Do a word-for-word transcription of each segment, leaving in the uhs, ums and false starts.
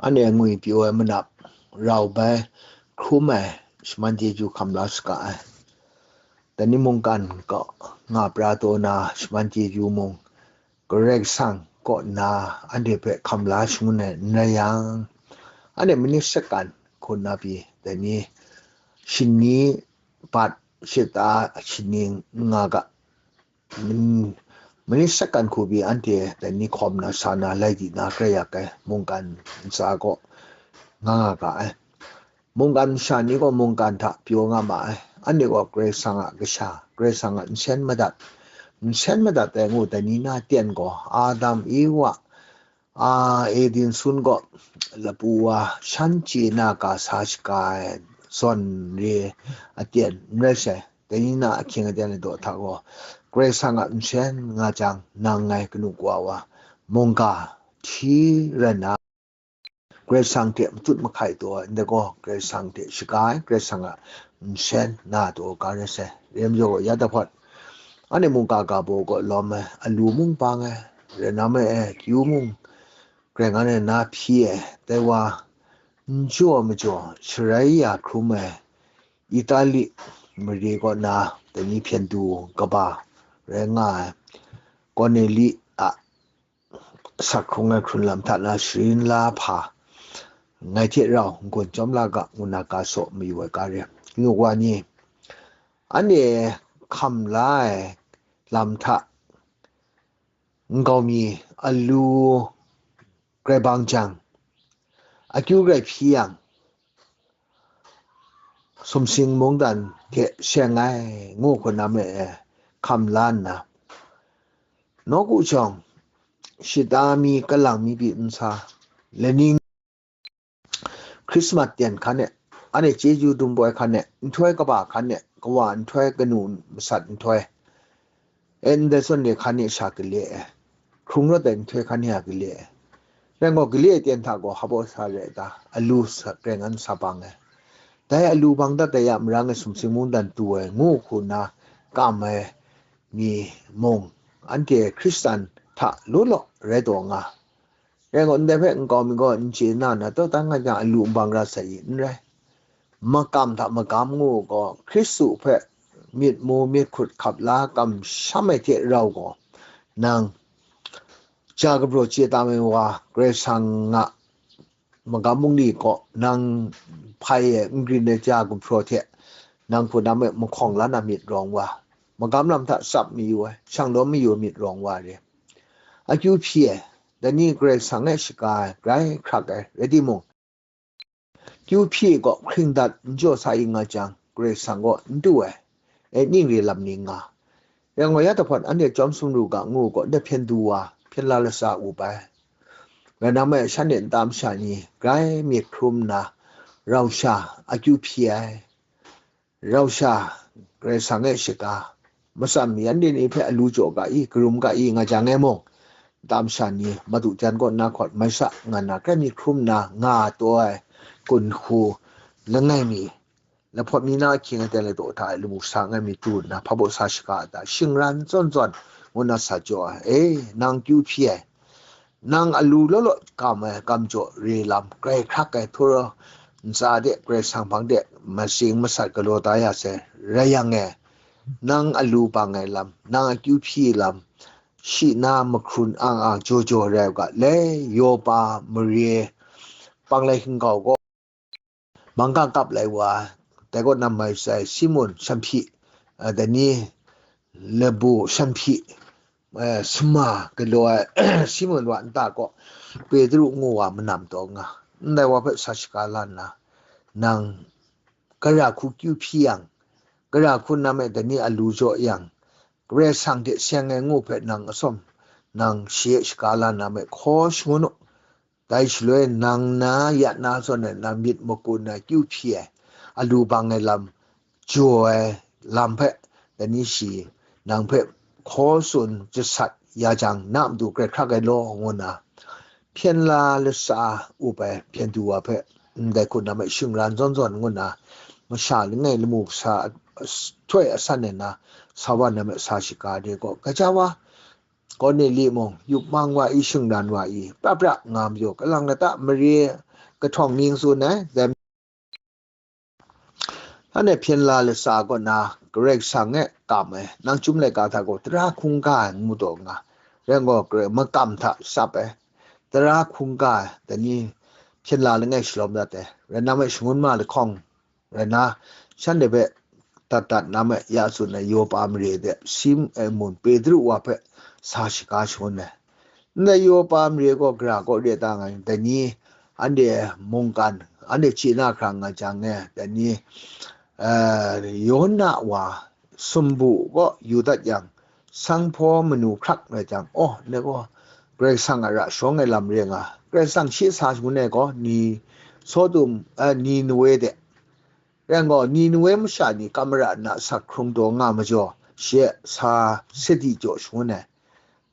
Anhte ngwi pyaw ai manap rau bai hkrum ai shaman chyeju hkam la saga ai. Dai ni mungkan kaw nga pra taw na shaman chyeju mung Karai Kasang kaw na anhte hpe hkam la shangun ai n rai yang, anhte manit sakan hkun na pyi dai ni shani bat shata shani nga ga, manit sakan hku pyi anhte dai ni hkawm na sa na lai di na krai yak ai mungkan ntsa kaw nga nga ga ai. Mungkan masha ni gaw mungkan hta pyaw nga ma ai. Anhte gaw Karai Kasang a kasha, Karai Kasang a nsen madat, nsen madat ai ngu dai ni na ten gaw Adam, Ewa, a, Eden sun gaw lapu wa shan chye na ka sa shaga ai zawn re aten n rai sai. Dai ni na ahkying aten ai daw hta gaw Karai Kasang a nsen nga jang nang ngai kanu kawa wa mungga hti rai na, Karai Kasang hte matut mahkai taw ai, ndai gaw Karai Kasang hte shaga ai, Karai Kasang a nsen na taw ga rai sai. Rem jaw gaw ya dahpawt, anhte mungga ga baw gaw lawm ai, alu mung bang ai, rai na ma e, kyu mung, Karai Kasang e na hpyi ai, dai wa n jaw majaw sharai ya hkrum ai Itali mare kaw na dai ni hpyen du kaba rai nga ai Korneli a asak hkrung ai hkrun lam hta na sharin la hpa ngai hte rau n-gun chyawm la ga ngu na ga saw mayu ai ga re. Kanu wa ni, anhte hkam la ai lam hta nkau mi alu grai bang jang, akyu grai hpyi yang, sumsing mungdan hte seng ai ngu hkun na me e hkam la nna, nawku jawng shata mi kalang mi pyi n sa, laning Christmas ten hkan e, anhte chyeju dum poi hkan e, nhtoi kaba hkan e, kawa nhtoi, kanu masat nhtoi, e, ndai zawn re hkan e sha gale e, hkrung rawt ai nhtoi hkan e a gale e, rai gaw gale e ten hta gaw hpaw sa re ai ta, alu sa, krengan sa bang e, dai alu bang dat ai a marang e sumsing mungdan tu ai ngu hku na kam ai mi mung, anhte Hkristan hta law law rai taw nga. Rai gaw, ndai hpe nkau mi gaw n chye na na, taw dan nga jang alu n bang ra sai i? N rai. Makam hta magam ngu gaw, Hkristu hpe myit mu myit hkut hkap la kamsham ai hte rau gaw, nang ja gumhpraw chye tam ai wa, Karai Kasang a magam bungli gaw nang hpai e n grin ai ja gumhpraw hte nang hpunam e mahkawng la na myit rawng wa, magam lam hta tsap mayu ai, shang lawm mayu ai myit rawng wa re. Akyu hpyi ai, dai ni Karai Kasang e shaga ai, grai hkrak ai, rai timung, kyu hpyi gaw hkring dat n jaw sa i nga jang, Karai Kasang gaw n du ai, e ning re lam ni nga. Yang gaw, ya dahpawt anhte chyawm sum ru ga ngu gaw, ndai hpyen du wa, hpyen la lasa up ai. Rai na me, shanhte nta masha ni grai myit hkrum nna, rau sha akyu hpyi ai, rau sha Karai Kasang e shaga, matsan mi anhte ni hpe alu jaw ga i, karum ga i nga jang e mung, nta masha ni madu jan kaw na hkawt mai sa, nga na grai myit hkrum nna nga taw ai, kun hku langai mi, lahpawt mi na ahkying aten lai daw hta e lamu sa ngai mi tu nna hpabaw sa shaga a ta, shingran zawn zawn ngu na sa jaw ai. E, nang kyu hpyi ai, nang alu law law kam ai, kam jaw re lam, grai hkrak ai, htura ntsa de Karai Kasang hpang de masing masat galaw da ya sai, rai yang e, nang alu bang ai lam, nang akyu hpyi lam, shi na mahkrun ang ang jaw jaw rai u ga, le Yopa mare panglai hkinggau gaw, mangga kap lai wa, dai kaw na mai sai Simun shanhpyi, a, dai ni labu shanhpyi, e, sama galaw ai Simun wa nta kaw Petru ngu wa manam taw nga, ndai wa hpe sa shaga la nna, nang gara hku kyu hpyi yang, gara hku nam e dai ni alu jaw yang, Karai Kasang hte seng ai ngu hpe nang atsawm, nang shi e shaga la na me hkaw shangun u. Dai shaloi nang na ya na zawn e na myit makun ai kyu hpyi ai, alu bang ai lam, jaw ai lam hpe, dai ni shi nang hpe hkaw tsun jasat ya jang, na matu grai hkrak ai law, ngu nna, hpyen la lasa up ai hpyen du wa hpe, ndai hku na me shingran zawn zawn ngu nna, masha langai lamu kasa, htoi asan ai na, sa wa na me sa shiga de gaw, gaja wa, Korneli mung, yup mang wa i, shingran wa i, pra pra nga majaw, kalang lata mare kahtawng ning tsun ai, dai anhte hpyen la latsa kaw na Karai Kasang e kam ai, nang chyum laika hta gaw tara hkungga ai ngu taw nga, rai gaw, makam hta tsap ai, tara hkungga ai, dai ni hpyen la langai shalawm dat ai, rai na me shangun ma lahkawng rai na, shanhte hpe dat dat na me ya tsun ai Yopa mare de, Simun Petru wa hpe sa shaga shangun ai. Ndai Yopa mare gaw gara kaw re ta nga, dai ni anhte mungkan, anhte chye na hkra nga jang e, dai ni, eh, Yona wa sumbu kaw yu dat yang, sanghpaw manu hkrak rai jang, oh, ndai gaw Karai Kasang a ra sharawng ai lam re nga, Karai Kasang shi sa shangun ai gaw, ni Sodom, eh, Ninewe de, rai gaw, Ninewe masha ni kamara na asak hkrung taw nga majaw, shi e sa sadi jaw shangun ai.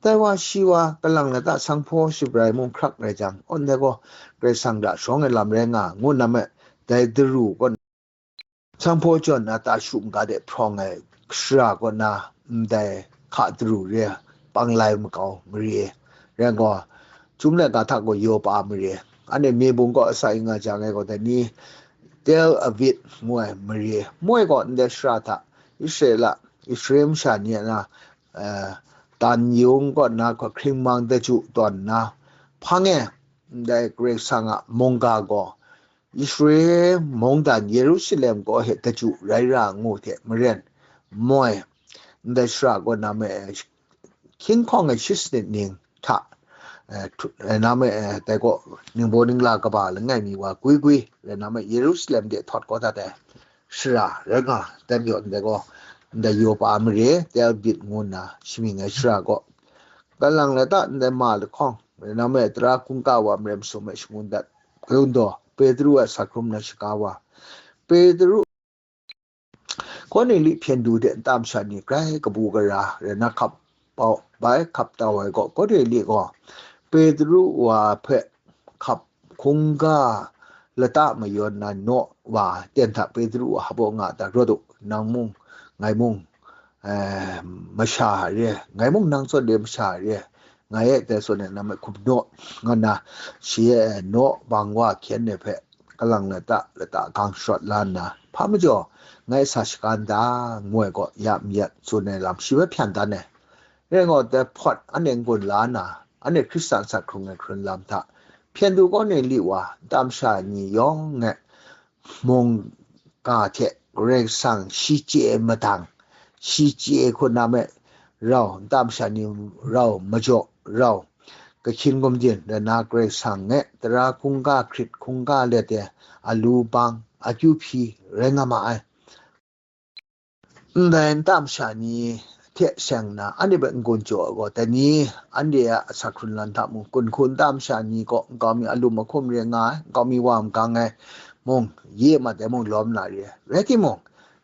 Dai wa shi wa kalang lata sanghpaw shabrai mung hkrak rai jang, awn dai gaw Karai Kasang hta sharawng ai lam rai nga, ngu na me, dai daru kaw, sanghpaw jawn na ta shu maga de hprawng ai shara kaw na, ndai hka daru re, panglai makau mare, rai gaw, Chyum laika hta gaw Yopa mare, anhte mye bung kaw asa ing nga jang e gaw, dai ni Tel Aviv ngu ai mare, moi gaw ndai shara hta Israela, Israel masha ni a na, eh, tan yung kaw na hkawhkring mang daju tawn nna, hpang e ndai Karai Kasang a mungga gaw Israel mungdan Yerusalem kaw he daju rai ra ngu hte maren, moi, ndai shara kaw na me, hkying hkawng ai shi sanit ning hta, eh, htu-, eh, na me, eh, dai gaw ningbaw ningla kaba langai mi wa gwi gwi, rai na me, Yerusalem de htawt kau dat ai shara rai nga, dai majaw ndai gaw, ndai Yopa mare, Tel Aviv ngu nna shamying ai shara gaw, kalang lata ndai ma lahkawng, rai na me, tara hkungga wa mare masum e shangun dat, kagun daw, Petru a asak hkrum na shaga wa, Petru Korneli hpyen du de nta masha ni grai kabu gara rai na hkap pau bai, hkap tau ai gaw, Korneli gaw Petru wa hpe hkap hkungga lata mayawn na naw wa ten hta Petru wa hpaw nga ta rawt u, nang mung, ngai mung, eh, masha re, ngai mung nang zawn de masha re, ngai e dai zawn e na me hkum naw, nga nna, shi e naw bang wa hkyen ai hpe kalang lata lata gang sharawt la nna, hpa majaw ngai sa shaga n da, ngu ai gaw, ya myit tsun ai lam shi hpe hpyan dan ai. Rai gaw, dai hpawt anhte n-gun la nna, anhte Hkristan asak hkrung ai hkrun lam hta, hpyen du Korneli wa, nta masha ni yawng e mungga hte Karai Kasang shi chye ai madang, shi chye ai hku na me rau, nta masha ni rau, majaw rau, kahkyin gumdin rai na Karai Kasang e tara hkungga hkrit hkungga let e alu bang, akyu hpyi rai nga ma ai. Ndai nta masha ni hte seng nna, anhte hpe n-gun jaw ai gaw, dai ni anhte a asak hkrun lan hta mung, gun hku nta masha ni kaw nkau mi alum ahkum re nga ai, nkau mi wa magang ai mung, ye mat ai mung lawm na re ai. Rai timung,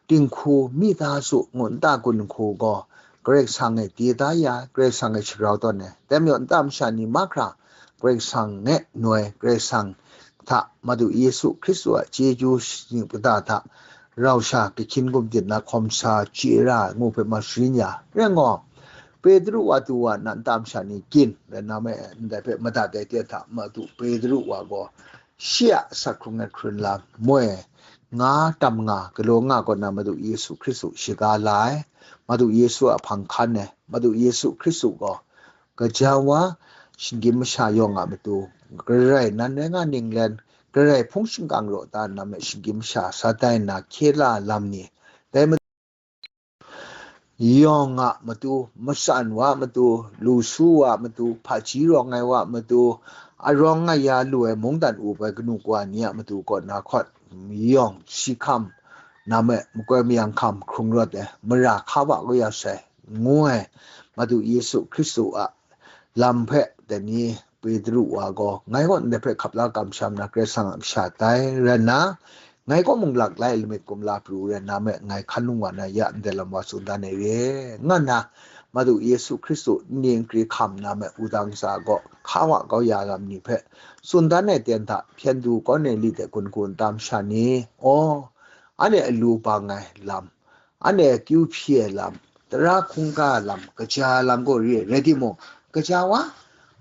dinghku mi da su ngu nta gun hku gaw, Karai Kasang e di da ya ai, Karai Kasang e shagrau tawn ai. Dai majaw, nta masha ni mahkra Karai Kasang e noi, Karai Kasang hta Madu Yesu Hkristu a chyeju shani kata hta rau sha kahkyin gumdin na hkawm sa chye ra ai ngu hpe ma sharin ya. Rai gaw, Petru wa du wa nna nta masha ni gyin rai na me, ndai hpe madat ai ten hta Madu Petru wa gaw shi a asak hkrung ai hkrun lam moi nga tam nga galaw nga kaw na Madu Yesu Hkristu shaga la ai, Madu Yesu a hpang hkan ai, Madu Yesu Hkristu gaw gaja wa, shinggyim masha yawng a matu, Karai nan rai nga ninglen, Karai hpung shingkang raw ta nna me shinggyim masha sa tai nna hkye la lam ni, dai ma-, yawng a matu, matsan wa a matu, lu su wa a matu, hpaji rawng ai wa a matu, arawng aya lu ai mungdan up ai kanu kawa ni a matu kaw na hkawt, yawng shi hkam, na me makoi mayang hkam hkrung rawt ai, mara hka wa kau ya sai, ngu ai, Madu Yesu Hkristu a lam hpe dai ni Petru wa gaw, ngai gaw ndai hpe hkap la kamsham na Karai Kasang a kasha tai rai nna, ngai kaw mung lak lai lamik kumla pru rai nna me, ngai hkan lung wa na ya ndai lam wa tsun dan ai re, nga nna, Madu Yesu Hkristu nni nkri hkam na me wudang tsa gaw hka wa kau ya lam ni hpe tsun dan ai ten hta, hpyen du Korneli hte gun hku nta masha ni, aw, anhte alu bang ai lam, anhte akyu hpyi ai lam, tara hkungga ai lam, kaja ai lam gaw re ai rai timung, kaja wa,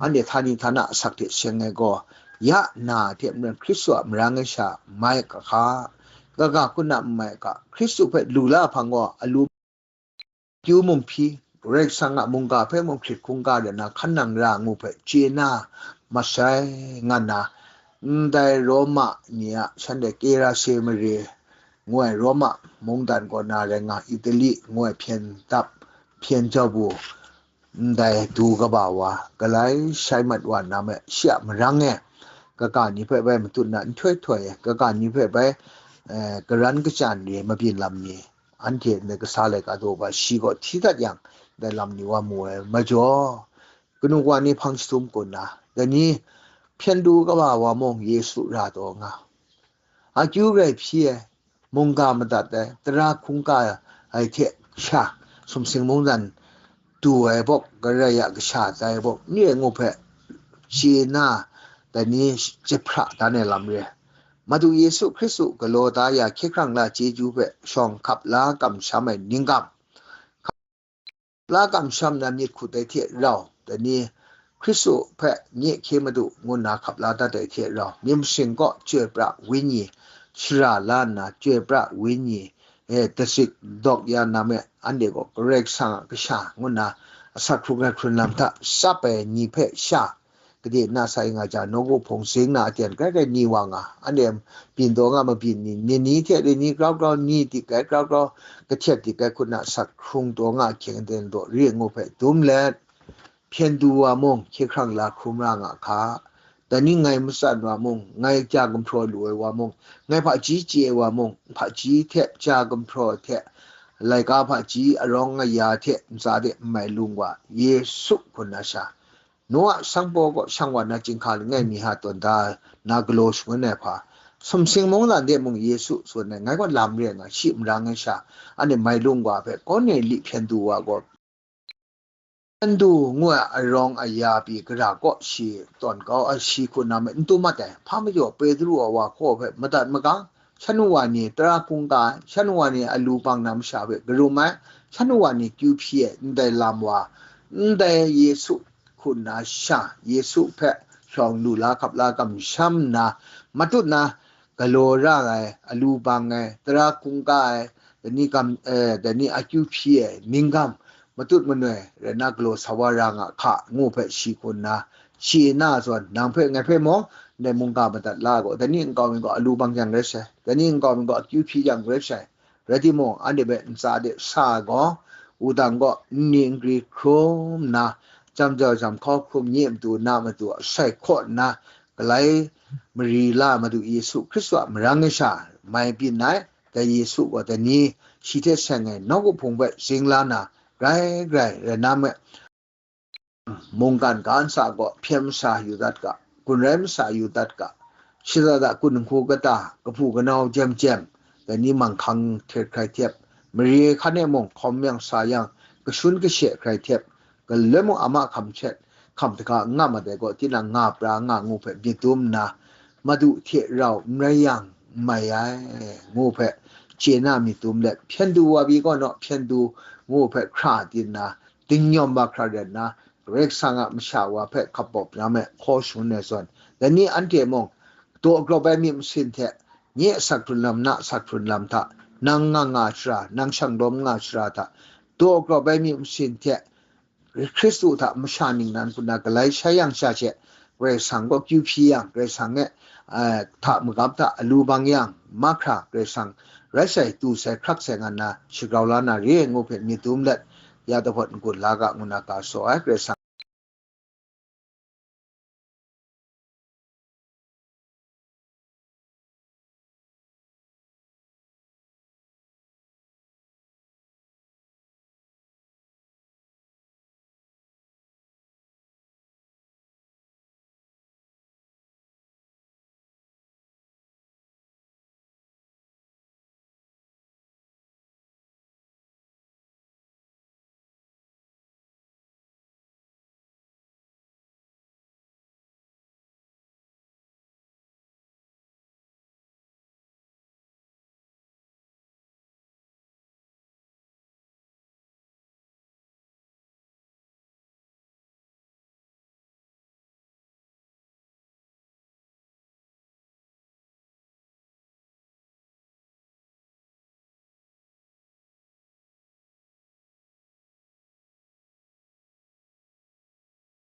anhte htani htana asak hte seng ai gaw, ya na hte maren Hkristu a marang ai sha mai kahka, kaga hku na n mai ga, Hkristu hpe lu la hpang gaw alu kyu mung hpyi, Karai Kasang a mungga hpe mung hkrit hkungga de na hkan nang ra ngu hpe chye na masai nga na, ndai Roma ni a shanhte Kerase mare ngu ai Roma mungdan kaw na rai nga, Itali ngu ai hpyen dap hpyen jau bu, ndai du kaba wa, galai shai mat wa na me shi a marang e, kaga ni hpe bai matut na nhtoi htoi e, kaga ni hpe bai, eh, karan kachyan re mabyin lam ni, anhte ndai kasa laika daw ba shi gaw hti dat yang, dai lam ni wa mu ai majaw, kanu wa ni hpang shatum kun na, dai ni hpyen du kaba wa mung Yesu ra taw nga. Akyu rai hpyi ai, mungga madat ai, tara hkungga ai hte sha, sumsing mungdan du ai bawk, Karai a kasha tai bawk, ni rai ngu hpe chye na, dai ni jahpra dan ai lam re. Madu Yesu Hkristu galaw da ya hkye hkrang la chyeju hpe shawng hkap la kamsham ai ningkam, la kamsham na myit hkut ai hte rau, dai ni Hkristu hpe nye hkye madu ngu nna hkap la dat ai hte rau, myit masin kaw Chyoi pra Wenyi shara la nna, Chyoi pra Wenyi e datsit dawk ya na me, anhte gaw Karai Kasang a kasha ngu nna asak hkrung ai hkrun lam hta tsap ai ni hpe sha, gade na sai nga ja, nawku hpung zing na aten grai grai ni wa nga, anhte byin taw nga mabyin ni, ni ni hte ri ni grau grau, ni dik ai grau grau, kahtep dik ai hku na sak hkrung taw nga ahkying aten daw re ngu hpe dum let, hpyen du wa mung, hkye hkrang la hkrum ra nga hka. Dai ni ngai matsan wa mung, ngai ja gumhpraw lu ai wa mung, ngai hpaji chye ai wa mung, hpaji hte ja gumhpraw hte, laika hpaji arawng aya hte ntsa de n mai lung wa, Yesu hku na sha, Noa sangpaw gaw shang wa na chyinghka langai mi ha tawn da na galaw shangun ai hpa, sumsing mungdan de mung Yesu tsun ai, ngai gaw lam re ai nga, shi marang ai sha, anhte mai lung wa hpe, Korneli hpyen du wa gaw, hpyen du ngu ai arawng aya pyi gara kaw shi tawn kau ai, shi hku na me n tu mat ai, hpa majaw Petru a wa hkaw hpe madat magang, shan wa ni tara hkungga ai, shan wa ni alu bang na masha hpe karum ai, shan wa ni kyu hpyi ai, ndai lam wa, ndai Yesu hku nna sha, Yesu hpe shawng lu la hkap la kamsham nna, matut na galaw ra ai, alu bang ai, tara hkungga ai, dai ni gam, eh, dai ni akyu hpyi ai, ningkam, matut manoi rai na galaw sa wa ra nga hka, ngu hpe shi hku nna, shi na zawn, nang hpe, ngai hpe mung, ndai mungga madat la gaw, dai ni nkau mi gaw alu bang yang rai sai, dai ni nkau mi gaw akyu hpyi yang rai sai, rai timung, anhte hpe ntsa de sa ai gaw, wudang gaw nni nkri hkrum nna, jam jau jam hkau hkrum nye matu na matu a sai hkaw nna, galai mari la Madu Yesu Hkristu a marang e sha mai byin ai, dai Yesu gaw dai ni shi hte seng ai nawku hpung hpe zing la na, grai grai rai na me, mungkan ga ntsa gaw hpyen masa yu dat ga, gun rai masa yu dat ga, shada da kun nhku kata, kahpu kanau jem jem, dai ni manghkang htet hkrai htep, mare hkan e mung hkawm yang sa yang, kashun kashe hkrai htep, galoi mung ama hkam htet, hkam htaga n nga mat ai gaw, tinang nga pra nga ngu hpe myit dum nna, Madu hte rau n rai yang, n mai ai, ngu hpe chye na myit dum let, hpyen du wa pyi gaw naw, hpyen du ngu hpe hkra tin nna, dingnyawm mahkra ret nna, Karai Kasang a masha wa hpe hkap bawp na me hkaw shangun ai zawn, dai ni anhte mung, daw grawp ai myit masin hte, nye a sak hkrun lam, na a sak hkrun lam hta, nang nga nga shara, nang shang lawm nga shara hta, daw grawp ai myit masin hte, Hkristu hta masha ningnan hku na galai shai yang sha she, Karai Kasang gaw kyu hpyi yang, Karai Kasang e, eh, hta magap hta alu bang yang, mahkra Karai Kasang rai sai, tu sai, hkrak sai nga nna shagrau la na re ngu hpe myit dum let, ya dahpawt n-gun la ga ngu na ga saw ai Karai Kasang.